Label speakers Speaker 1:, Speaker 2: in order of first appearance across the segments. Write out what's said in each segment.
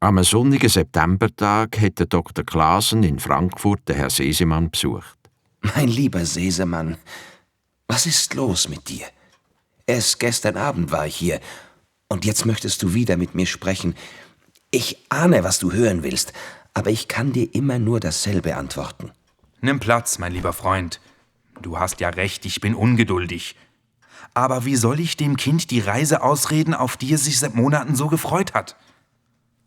Speaker 1: Am sonnigen Septembertag hat der Dr. Klaasen in Frankfurt den Herrn Sesemann besucht.
Speaker 2: Mein lieber Sesemann, was ist los mit dir? Erst gestern Abend war ich hier, und jetzt möchtest du wieder mit mir sprechen. Ich ahne, was du hören willst, aber ich kann dir immer nur dasselbe antworten.
Speaker 3: Nimm Platz, mein lieber Freund. Du hast ja recht, ich bin ungeduldig. Aber wie soll ich dem Kind die Reise ausreden, auf die es sich seit Monaten so gefreut hat?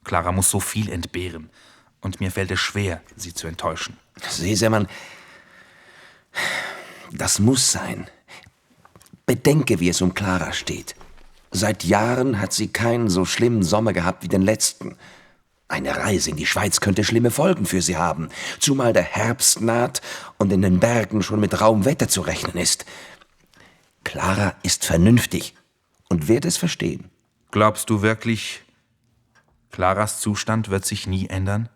Speaker 3: Clara muss so viel entbehren, und mir fällt es schwer, sie zu enttäuschen.
Speaker 2: Sesemann, das muss sein. Bedenke, wie es um Clara steht. Seit Jahren hat sie keinen so schlimmen Sommer gehabt wie den letzten. Eine Reise in die Schweiz könnte schlimme Folgen für sie haben, zumal der Herbst naht und in den Bergen schon mit rauem Wetter zu rechnen ist. Clara ist vernünftig und wird es verstehen.
Speaker 3: Glaubst du wirklich, Claras Zustand wird sich nie ändern?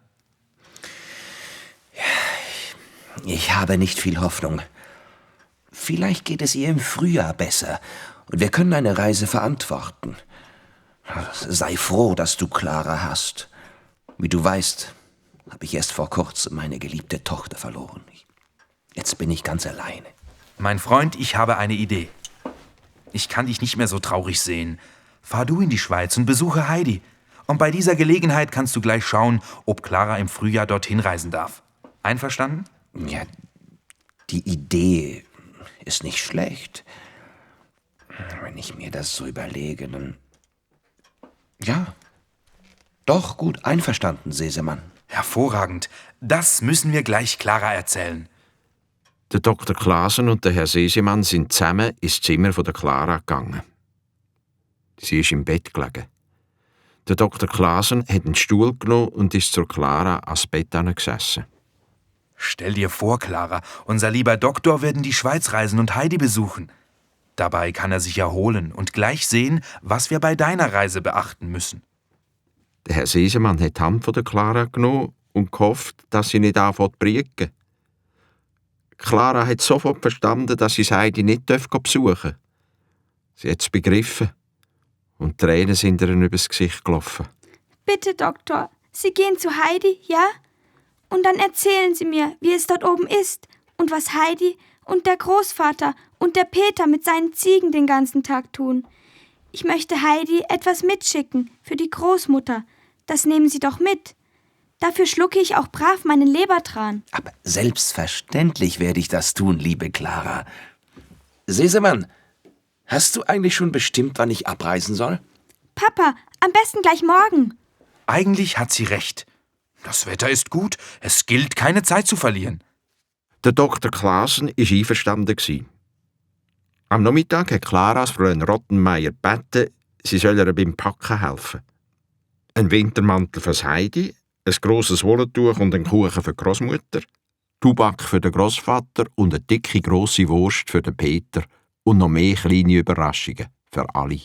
Speaker 2: Ich habe nicht viel Hoffnung. Vielleicht geht es ihr im Frühjahr besser und wir können eine Reise verantworten. Sei froh, dass du Clara hast. Wie du weißt, habe ich erst vor kurzem meine geliebte Tochter verloren. Jetzt bin ich ganz alleine.
Speaker 3: Mein Freund, ich habe eine Idee. Ich kann dich nicht mehr so traurig sehen. Fahr du in die Schweiz und besuche Heidi. Und bei dieser Gelegenheit kannst du gleich schauen, ob Clara im Frühjahr dorthin reisen darf. Einverstanden?
Speaker 2: Ja, die Idee ist nicht schlecht. Wenn ich mir das so überlege, dann... Ja, doch, gut, einverstanden, Sesemann.
Speaker 3: Hervorragend. Das müssen wir gleich Clara erzählen.
Speaker 1: Der Dr. Klaasen und der Herr Sesemann sind zusammen ins Zimmer von der Clara gegangen. Sie ist im Bett gelegen. Der Dr. Klaasen hat einen Stuhl genommen und ist zur Clara ans Bett gesessen.
Speaker 3: Stell dir vor, Clara, unser lieber Doktor wird in die Schweiz reisen und Heidi besuchen. Dabei kann er sich erholen und gleich sehen, was wir bei deiner Reise beachten müssen.
Speaker 1: Der Herr Sesemann hat die Hand von der Clara genommen und gehofft, dass sie nicht anfängt zu briegen. Clara hat sofort verstanden, dass sie Heidi nicht besuchen darf. Sie hat es begriffen und Tränen sind ihr übers Gesicht gelaufen.
Speaker 4: Bitte, Doktor, Sie gehen zu Heidi, ja? Und dann erzählen Sie mir, wie es dort oben ist und was Heidi und der Großvater und der Peter mit seinen Ziegen den ganzen Tag tun. Ich möchte Heidi etwas mitschicken für die Großmutter. Das nehmen Sie doch mit. Dafür schlucke ich auch brav meinen Lebertran.
Speaker 2: Aber selbstverständlich werde ich das tun, liebe Clara. Sesemann, hast du eigentlich schon bestimmt, wann ich abreisen soll?
Speaker 4: Papa, am besten gleich morgen.
Speaker 3: Eigentlich hat sie recht. Das Wetter ist gut, es gilt, keine Zeit zu verlieren.
Speaker 1: Der Dr. Klaasen war einverstanden. Am Nachmittag hat Clara Fräulein Rottenmeier gebeten, sie soll ihr beim Packen helfen. Ein Wintermantel für Heidi, ein grosses Wollentuch und ein Kuchen für die Großmutter, Tubak für den Großvater und eine dicke grosse Wurst für den Peter und noch mehr kleine Überraschungen für alle.